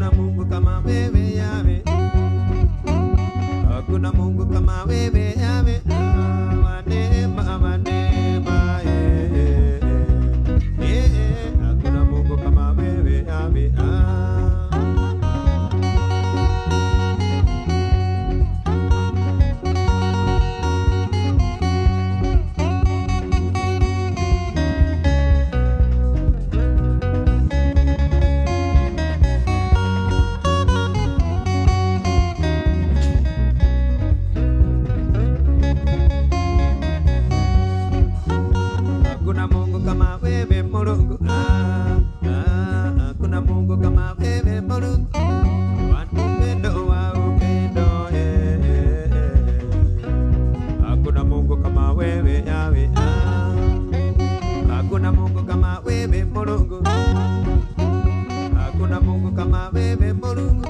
Hakuna Mungu kama wewe Yahweh. Hakuna Mungu kama wewe Yahweh. Wa neema, wa neema, eh, eh, eh. Hakuna Mungu kama wewe Yahweh. Hakuna Mungu kama wewe Mulungu. Hakuna Mungu kama wewe Mulungu. Wa upendo, wa upendo, eh, eh, eh. Hakuna Mungu kama wewe Yahweh. Hakuna Mungu kama wewe Mulungu. Hakuna Mungu kama wewe Mulungu.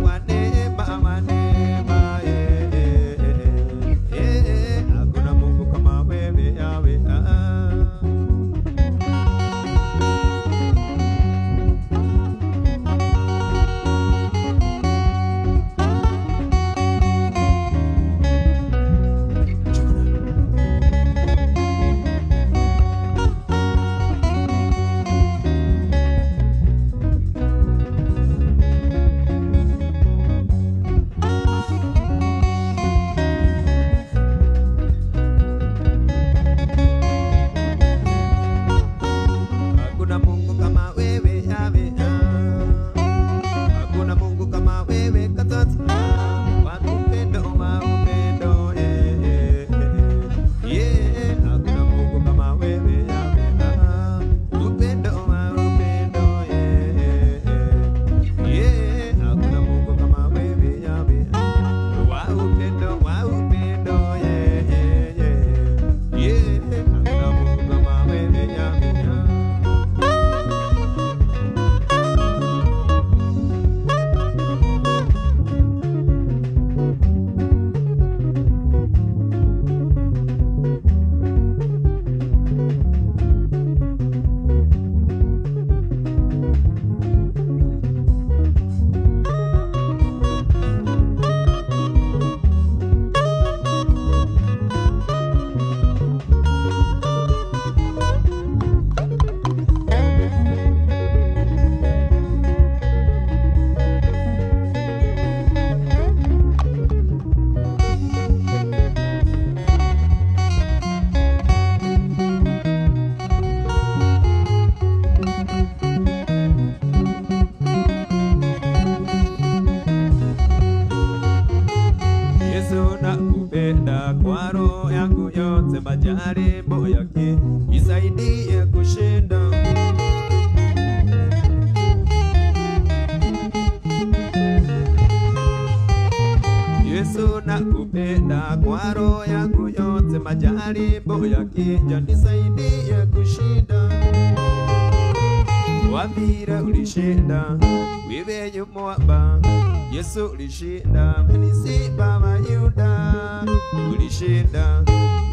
Wa neema, wa neema, eh, eh, eh, eh, eh. Hakuna Mungu kama wewe Yahweh. Hakuna Mungu kama wewe Yahweh. Hakuna Mungu kama wewe Katata. Wa upendo, wa upendo, eh, eh, eh, eh. Hakuna Mungu kama wewe Yahweh. Upendo, wa upendo, eh, eh, eh, eh. Hakuna Mungu kama wewe Yahweh. Wa upendo, eh, eh, eh, eh. Hakuna Mungu kama wewe Yahweh. Yesu nakupenda kwa roho yangu yote, majaribu yake nisaidie kushinda. Yesu nakupenda kwa roho yangu yote, majaribu yakija nisaidie kushinda. Kwa vile ulishinda, wewe yu mwamba. Yesu ulishinda, ni Baba Yuda. Ulishinda,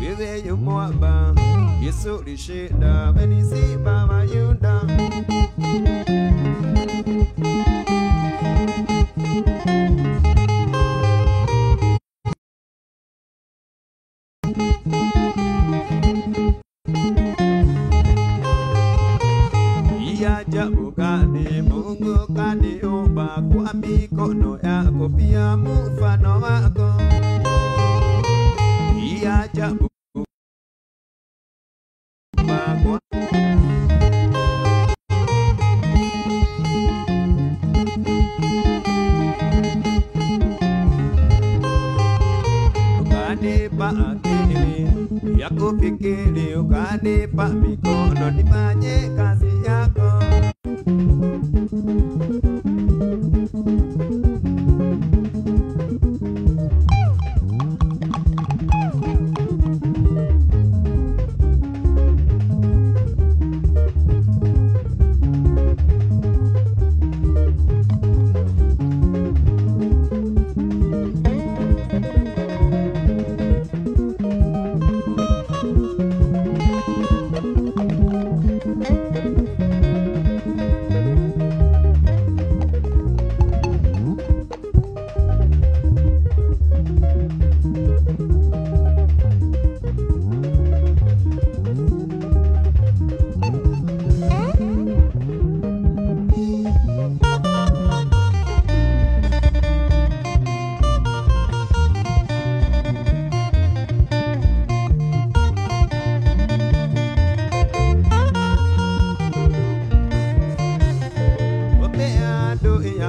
wewe yu mwamba. Yesu ulishinda, ni Baba Yuda. Ajabu gani Mungu kaniumba kwa mikono yako, pia mfano wako. Ajabu kwa ukanipa akili ya kufikiri, ukanipa mikono nifanye kazi yako.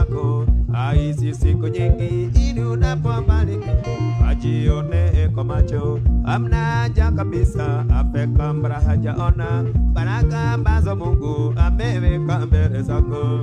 yako aishi siku nyingi, ili unapobariki ajione kwa macho. Hamna haja kabisa afe kabla hajaona baraka ambazo Mungu ameweka mbele zako.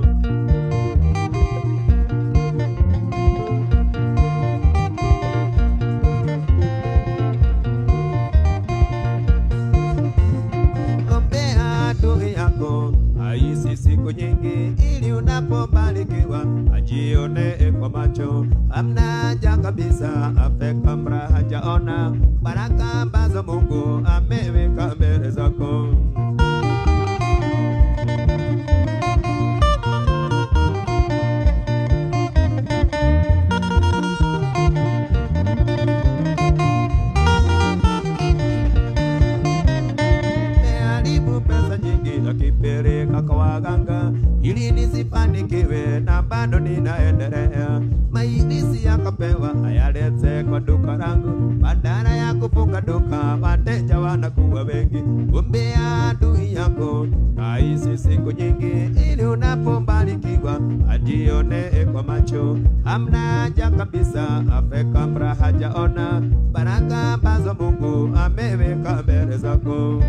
Ombea adui yako aishi siku nyingi, ili unapobarikiwa ajione kwa macho. Hamna haja kabisa afe kabla hajaona baraka ambazo Mungu ameweka mbele zako. Nimeharibu pesa nyingi akipeleka kwa waganga ili nisifanikiwe, na bado ninaendelea. Mailisi yakapewa ayalete kwa duka langu, badala ya kufunga duka wateja wanakuwa wengi. Kumbe adui yako aishi siku nyingi, ili unapobarikiwa ajione kwa macho. Hamna haja kabisa afe kabla hajaona baraka ambazo Mungu ameweka mbele zako.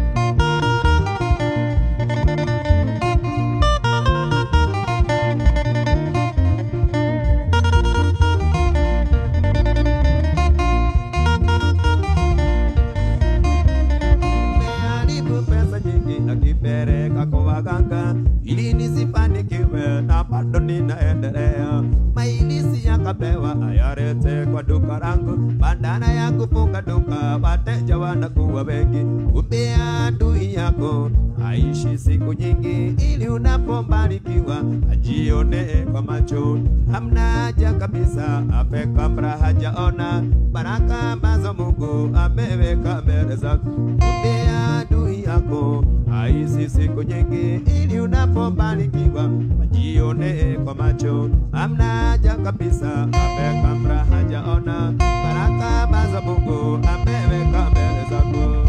Nimeharibu pesa nyingi akipeleka kwa waganga ili nisifanikiwe, na bado ninaendelea. Mailisi yakapewa ayalete kwa duka langu, badala ya kufunga duka wateja wanakuwa wengi. Kumbe adui yako aishi siku nyingi, ili unapobarikiwa ajione kwa macho. Hamna haja kabisa afe kabla hajaona baraka ambazo Mungu ameweka mbele zako. Kumbe adui yako aishi siku nyingi, ili unapobarikiwa ajione kwa macho. Hamna haja kabisa afe kabla hajaona baraka ambazo Mungu ameweka mbele zako.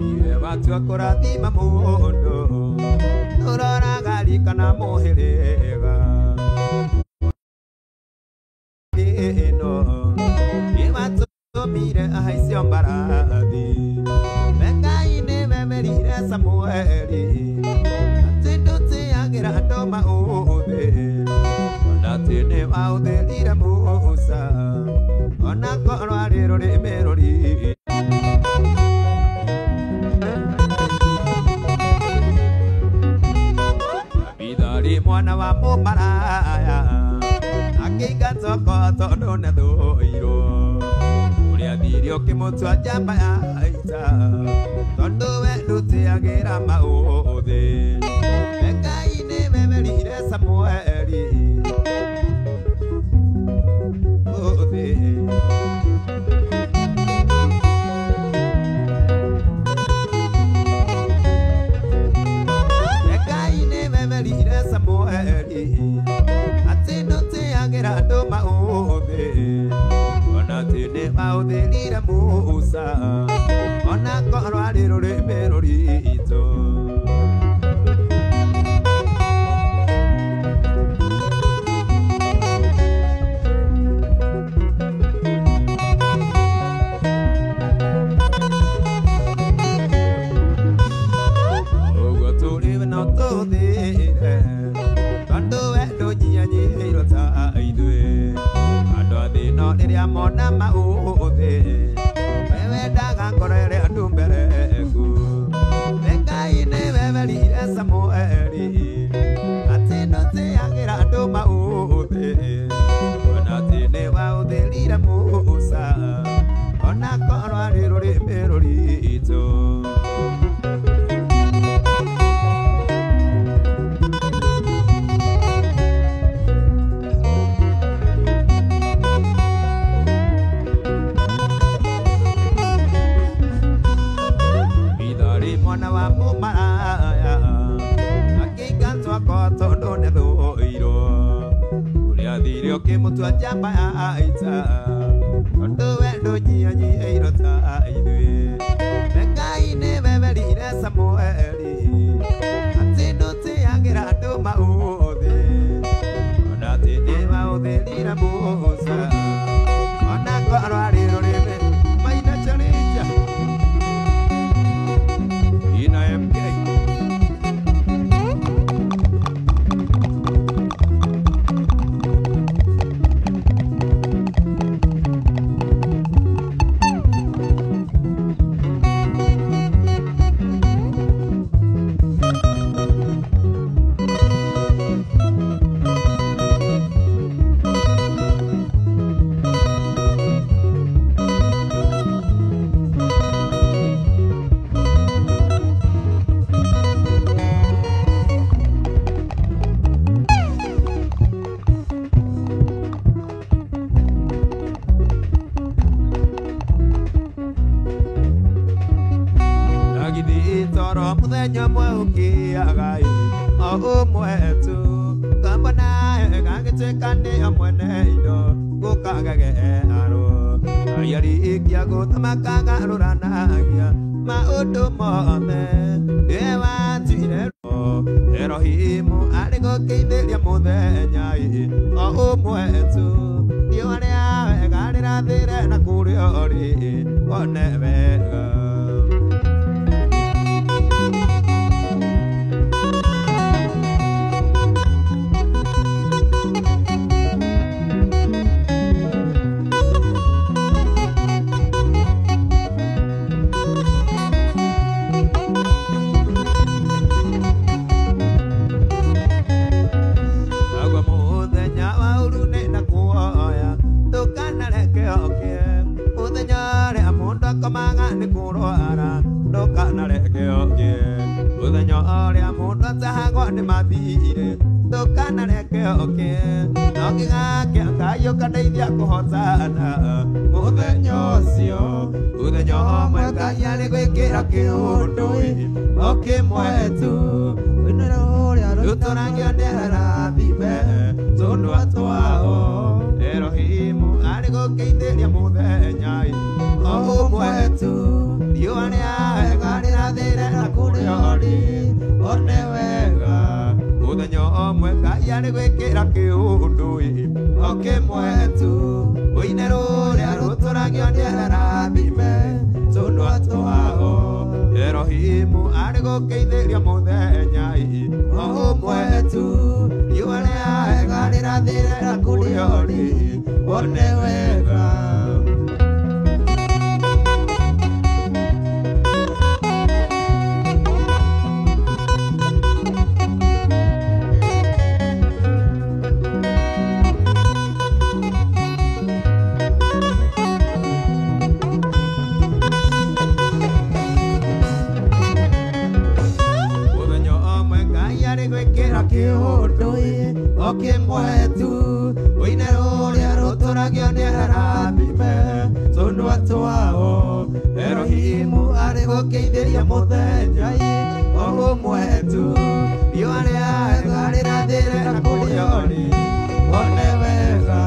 Iwe watu akũrathima mũndũ tũroraga rika na mũhĩrĩga ĩno nĩwatũmire ahaicio mbarathi. Ngai nĩwemerire Samueli atĩ ndũtĩagĩra andũ maũthĩ, ona atĩ nĩwaũthĩrire Musa ona korwo arĩ rũrĩmĩ rũritũ. Abithari mwana wa mũmaraya akĩingatwo kwa tondũ nĩathũirwo, ũrĩa athire ũkĩmũtua njamba ya ita tondũ we ndũtĩagĩra maũthĩ. Ngai nĩwemerire Samueli ũthĩ. Ngai nĩwemerire Samueli atĩ ndũtĩagĩra andũ maũthĩ, ona atĩ nĩwaũthĩrire Musa ona korwo arĩ rũrĩmĩ rũritũ. Rĩrĩa mona maũthĩ we wendaga ngoro ĩrĩa andũ mbere yaku. Ngai nĩwe werire Samueli atĩ ndũtĩagĩra andũ maũthĩ, ona atĩ nĩwaũthĩrire Musa ona korwo arĩ rũrĩmĩ rũritũ. Ithari mwana wa mũmaraya akĩingatwo ko tondũ nĩathũirwo, ũrĩa athire ũkĩmũtua njamba ya ita tondũ we ndũnyihanyiihĩirwo ta ithuĩ. Ngai nĩwe werire Samueli atĩ ndũtĩagĩra andũ maũthĩ, ona atĩ nĩwaũthĩrire Musa ona korwo arĩ rũrĩmĩ. Maina Challenger Ina MK. Nagithii toro mũthenya ũmwe ũkĩaga ĩ, o ũmwe tu ngambona gagĩtuĩka nĩo mwene indo gũkagegearwo. Ngai arĩkia gũthamaka garũranagia maũndũ mothe, nĩwe watuire Erohimu arĩ gũkĩithĩria mũthenya ĩ, o ũmwe tu riũa rĩa wega rĩrathĩre na kũrĩa ũrĩ one wega. Agwa mũthenya wa ũru nĩ ndakuoya ndũkanareke ũkĩe, mũthenya ũrĩa mũndũ akomaga nĩ kũrwara ndũkanareke ũkĩe, mũthenya ũrĩa mũndũ atahagwo nĩ mathirĩ ndũkanareke ũkĩe, no kĩgakĩa Ngai ũkandeithia kũhotana mũthenya ũcio. Mũthenya ũmwe Ngai arĩ gwĩkĩra kĩũndũ o kĩmwe tu rũtũragio nĩ arathime tũnua twao. Erohimu arĩ gũkĩithĩria mũthenya o ũmwe tu riũa rĩa wega rĩrathĩre na kũrĩa ũrĩ one wega. Mũthenya ũmwe Ngai arĩ gwĩkĩra kĩũndũ o kĩmwe tu ũine rũrĩa rũtũragio nĩ arathime tũnua twao. Erohimu arĩ gũkĩithĩria mũthenya o ũmwe tu riũa rĩa wega rĩrathĩre na kũrĩa ũrĩ one wega. Mũthenya ũmwe Ngai arĩ gwĩkĩra kĩũndũ o kĩmwe tu ũine rũrĩa rũtũragio nĩ arathime tũnua twao. Erohimu arĩ gũkĩithĩria mũthenya o ũmwe tu riũa rĩa wega rĩrathĩre na kũrĩa ũrĩ one wega.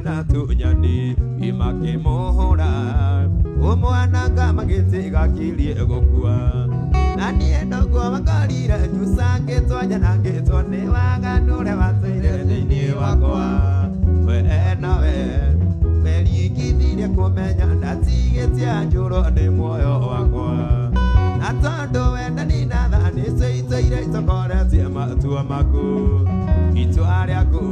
na tunyani imakĩmũhũra ũmwananga magĩtigakirie gũkua na niĩ noguo makorire njucangĩtwo nyanangĩtwo nĩ waganu ũrĩa watũire thĩinĩ wakwa we nowe werigithirie kũmenya ndatigĩtie njũrwo nĩ muoyo wakwa na tondũ wendani na tha nĩcio itũire itokoretie matua maku itua rĩaku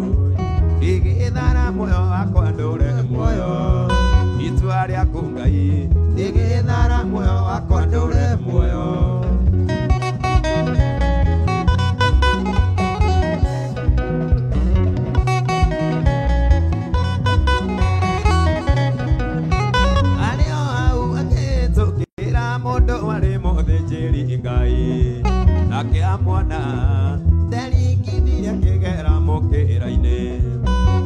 rĩgĩthara muoyo wakwa ndũre muoyo itua rĩaku Ngai rĩgĩthara muoyo wakwa ndũre muoyo. Arĩ o hau akĩhĩtũkĩra mũndũ warĩ mũthĩnjĩri Ngai nake amwona nderingithirie akĩgera mũkĩra-inĩ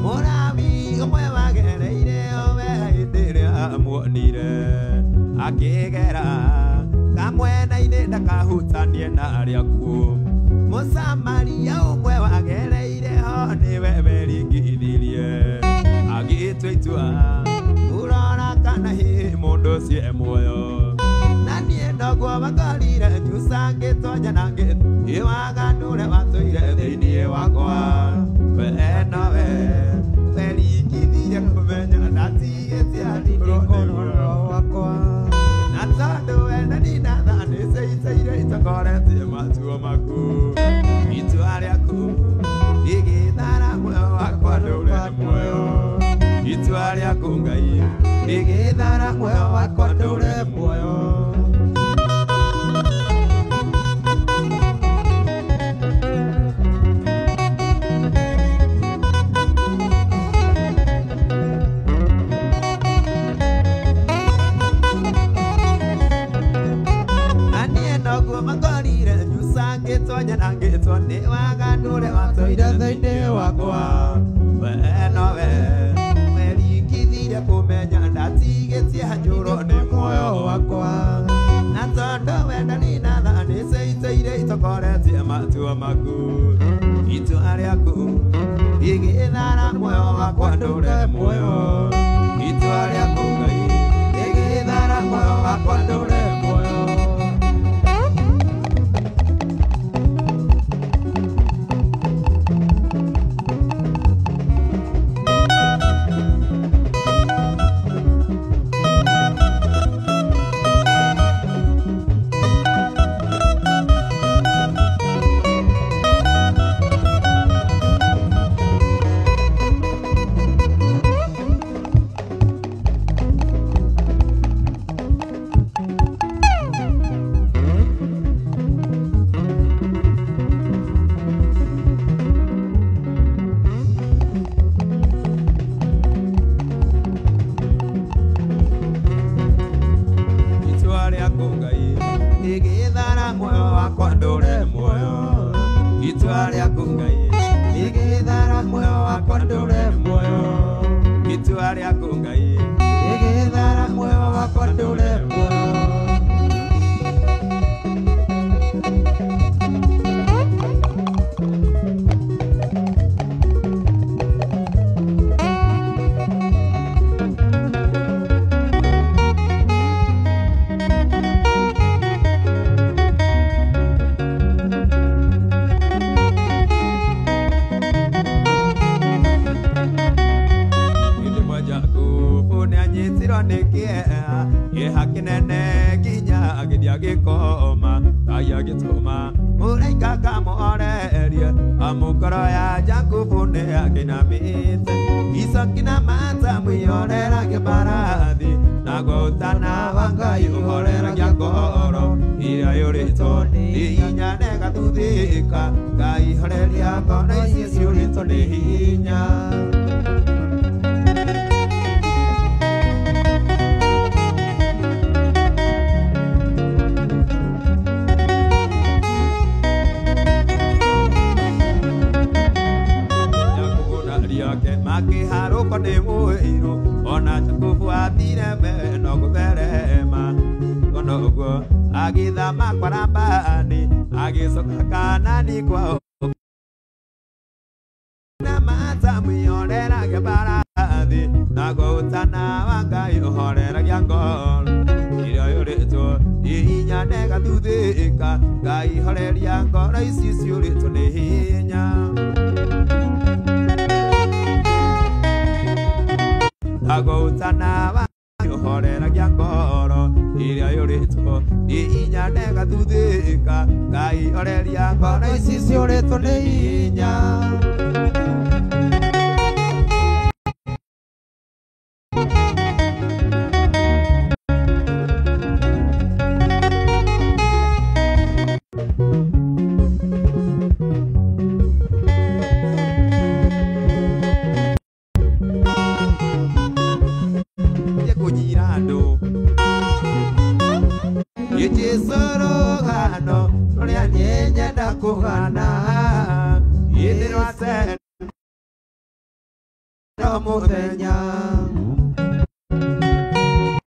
Mũrabi ũmwe wagereire we hĩndĩ ĩrĩa amuonire akĩgera kamwena-inĩ ndakahutanie na arĩa akuũ Mũsamaria ũmwe wagereire ho nĩwe weringithirie agĩtua itua kũrora kana hihi mũndũ ũcio e muoyo na niĩ noguo makorire njucangĩtwo nyanangĩtwo nĩ waganu ũrĩa watũire thĩinĩ wakwa we nowe weringithirie kũmenya ndatigĩtie njũrwo nĩ muoyo wakwa na tondũ wendani na tha nĩcio itũire itokoretie matua maku itua rĩaku rĩgĩthara muoyo wakwa ndũre muoyo itua rĩaku Ngai rĩgĩthara muoyo wakwa ndũre muoyo. Njucangĩtwo nyanangĩtwo nĩ waganu ũrĩa watũire thĩinĩ wakwa we nowe weringithirie kũmenya ndatigĩtie njũrwo nĩ muoyo wakwa na tondũ wendani na tha nĩcio itũire itokoretie matua maku itua rĩaku rĩgĩthara muoyo wakwa ndũre muoyo itua rĩaku Ngai rĩgĩthara muoyo wakwa ndũre muoyo. Itua rĩaku Ngai rĩgĩthara muoyo wakwa ndũre muoyo itua rĩaku Ngai rĩgĩthara muoyo wakwa ndũre muoyo itua rĩaku Ngai rĩgĩthara muoyo wakwa ndũre muoyo. Jakubu nĩanyitirwo nĩ kĩeha kĩeha kĩnene nginya agĩthiĩ agĩkoma Ngai agĩtũma mũraika akamũhorerie amu ngoro ya Jakubu nĩakĩinamĩte icoki na mata mwĩhoreragia mbarathi naguo ũtana wa Ngai ũhoreragia ngoro ĩrĩa yũrĩtwo nĩ hinya na ĩgathuthĩka Ngai horeria ngoro ici ciũrĩtwo nĩ hinya. Makĩharũko nĩ mũirũ ona Jakubu athire mbere no gũtherema ona ũguo agĩthama kwa Labani agĩcoka Kanani kwao na mata mwĩhoreragia mbarathi. thĩ, naguo ũtana wa Ngai ũhoreragia ngoro ĩrĩa yũrĩtwo nĩ hinya na ĩgathuthĩka. Ngai horeria ngoro ici ciũrĩtwo nĩ hinya. Naguo ũtana wa Ngai ũhoreragia ngoro ĩrĩa yũrĩtwo nĩ hinya na ĩgathuthĩka. Ngai horeria ngoro ici ciũrĩtwo nĩ hinya. Kũnyira andũ nĩ Jesũ rũgano rũrĩa niĩ nyenda kũgana, ĩndĩ rwa tene no mũthenya.